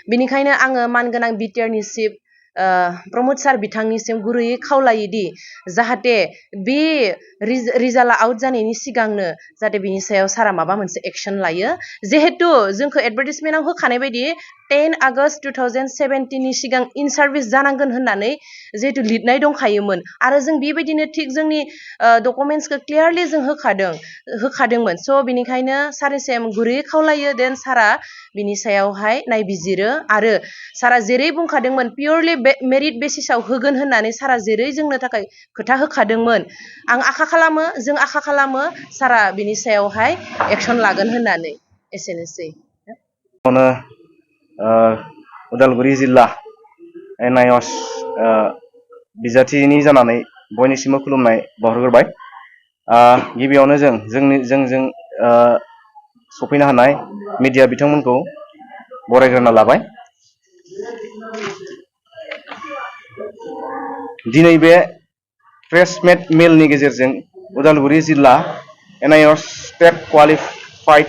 बिनिखायनो आङो मानगोनां बिटिआरनि चिफ प्रमद सार बिथांनिसिम गुरैयै खावलायोदि जाहाथे बे रिजाल्टआ आउट जानायनि सिगांनो जाहाथे बिनि सायाव सारा माबा मोनसे एक्शन लायो जिहेतु जोंखौ एडभार्टाइजमेन्टआव होखानाय बायदि 10 आगस्ट 2017 नि सिगां इन सार्भिस जानांगोन होननानै जिहेतु लिरनाय दंखायोमोन आरो जों बेबायदिनो थिग जोंनि डकुमेन्ट्सखौ क्लियारलि जों होखादोंमोन स' बिनिखायनो सारनिसिम गुरैयै खावलायो देन सारा बिनि सायावहाय नायबिजिरो आरो सारा जेरै बुंखादोंमोन पियरलि मेरिट बेसिसाव होगोन होननानै सारा जेरै जोंनो थाखाय खोथा होखादोंमोन आं आखा खालामो जों आखा खालामो सारा बिनि सायावहाय एक्शन लागोन होननानै एसेनोसै उदालगुरि जिल्ला एनआइअस बिजाथिनि जानानै बयनिसिमबो खुलुमनाय बावहरग्रोबाय गिबियावनो जोंजों सफैनो हानाय मिडिया बिथांमोनखौ बरायग्रोना लाबाय दिनै बे प्रेस मेलनि गेजेरजों उदालगुरि जिल्ला एनआइअस स्टेट क्वालिफाइड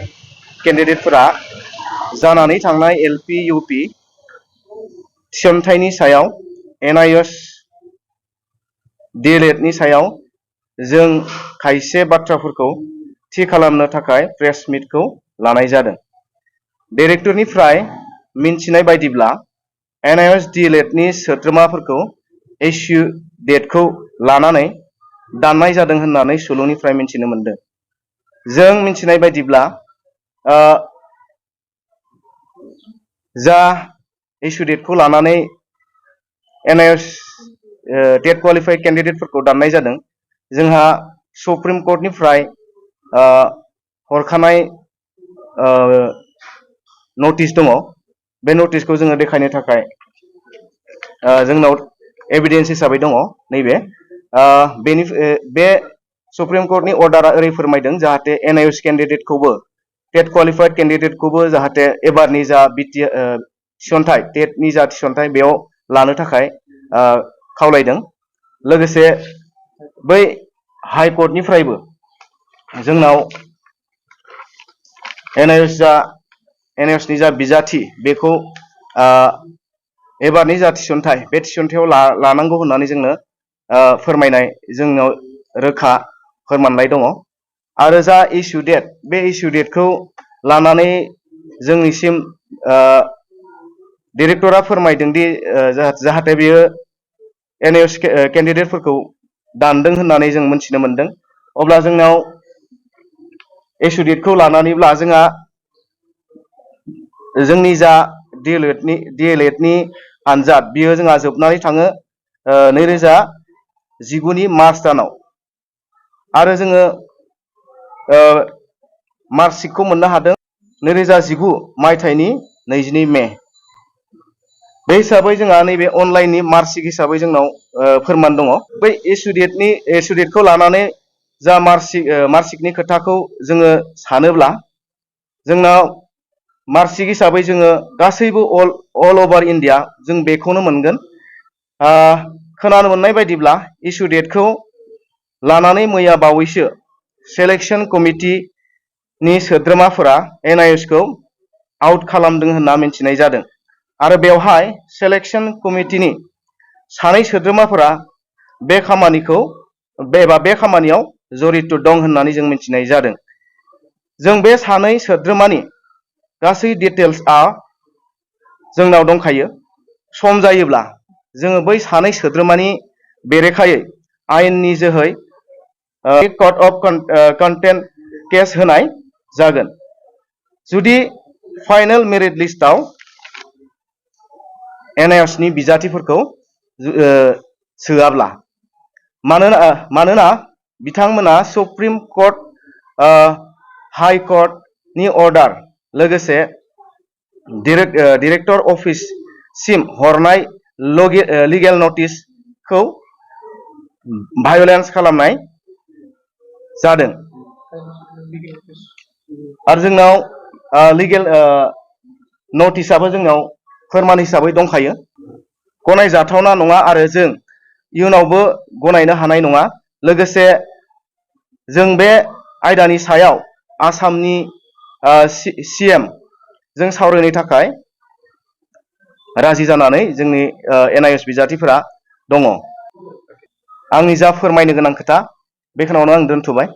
केन्डिडेटफोरा जानानै थांनाय एलपि इउपि थिसनथाइनि सायाव एनआइअस डिएलएडनि सायाव जों खायसे बाथ्राफोरखौ थि खालामनो थाखाय प्रेस मिटखौ लानाय जादों। डाइरेक्टरनिफ्राय मिन्थिनाय बायदिब्ला एनआइअस डिएलएडनि सोद्रोमाफोरखौ इस्यु डेटखौ लानानै दाननाय जादों होननानै सुलुंनिफ्राय मिन्थिनो मोनदों। जों मिन्थिनाय बायदिब्ला जा इस्यु डेटखौ लानानै एनआइअस डेट क्वालिफाइड केन्डिडेटफोरखौ दाननाय जादों जोंहा सुप्रिम कर्टनिफ्राय हरखानाय नटिस दङ बे नटिसखौ जोङो देखायनो थाखाय जोंनाव एभिडेन्स हिसाबै दङ नैबे बे सुप्रिम कर्टनि अर्डारा ओरै फोरमायदों जाहाथे एनआइअस केन्डिडेटखौबो टेट क्वालिफाइड केन्डिडेटखौबो जाहाथे एबारनि जा थिसनथाइ टेटनि जा थिसनथाइ बेयाव लानो थाखाय खावलायदों लोगोसे बै हाइकर्टनिफ्रायबो जोंनाव एनआइअसनि जा बिजाथि बेखौ एबारनि जा थिसनथाइ बे थिसनथायाव लानांगौ होननानै जोंनो फोरमायनाय जोंनाव रोखा फोरमानलाइ दङ आरो जा इस्यु डेट बे इस्यु डेटखौ लानानै जोंनिसिम डाइरेक्टरा फोरमायदों दि जाहाथे बियो एनआइअस केन्डिडेटफोरखौ दानदों होननानै जों मोनथिनो मोनदों अब्ला जोंनाव इस्यु डेटखौ लानानैब्ला जोंहा जोंनि जा डिएलएडनि आनजाद बियो जोंहा जोबनानै थाङो 2019 मार्च दानाव आरो जोङो मार्कशिटखौ मोननो हादों 2019 मायथाइनि 22 मे बे हिसाबै जोंहा नैबे अनलाइननि मार्कशिट हिसाबै जोंनाव फोरमान दङ बै इस्यु डेटखौ लानानै जा मार्कशिटनि खोथाखौ जोङो सानोब्ला जोंनाव मार्कशिट हिसाबै जोङो गासैबो अल अभार इन्डिया जों बेखौनो मोनगोन खोनानो मोननाय बायदिब्ला इस्यु डेटखौ लानानै मैया बावैसो सेलेक्शन कमिटिनि सोद्रोमाफोरा एनआइअसखौ आउट खालामदों होनना मिन्थिनाय जादों आरो बेवहाय सेलेक्शन कमिटिनि सानै सोद्रोमाफोरा बे खामानियाव जरित दं होननानै जों मिन्थिनाय जादों। जों बे सानै सोद्रोमानि गासै डिटेल्सआ जोंनाव दंखायो सम जायोब्ला जोङो बै सानै सोद्रोमानि बेरेखायै आयेननि जोहै कड अफ कन्टेम्प्ट केस होनाय जागोन जुदि फाइनेल मेरिट लिस्टआव एनआइअसनि बिजाथिफोरखौ सोआब्ला मानोना बिथांमोना सुप्रिम कर्ट हाइ कर्टनि अर्डार लोगोसे डिरेक्टर अफिससिम हरनाय लिगेल नटिसखौ भायलेन्स खालामनाय जादों आरो जोंनाव लिगेल नटिसआबो जोंनाव फोरमान हिसाबै दंखायो गनायजाथावना नङा आरो जों इयुनावबो गनायनो हानाय नङा लोगोसे जों बे आयदानि सायाव आसामनि सीएम जों सावरायनो थाखाय राजि जानानै जोंनि NIOS बिजाथिफोरा दङ। आंनि जा फोरमायनो गोनां खोथा बेखिनियावनो आं दोनथ'बाय।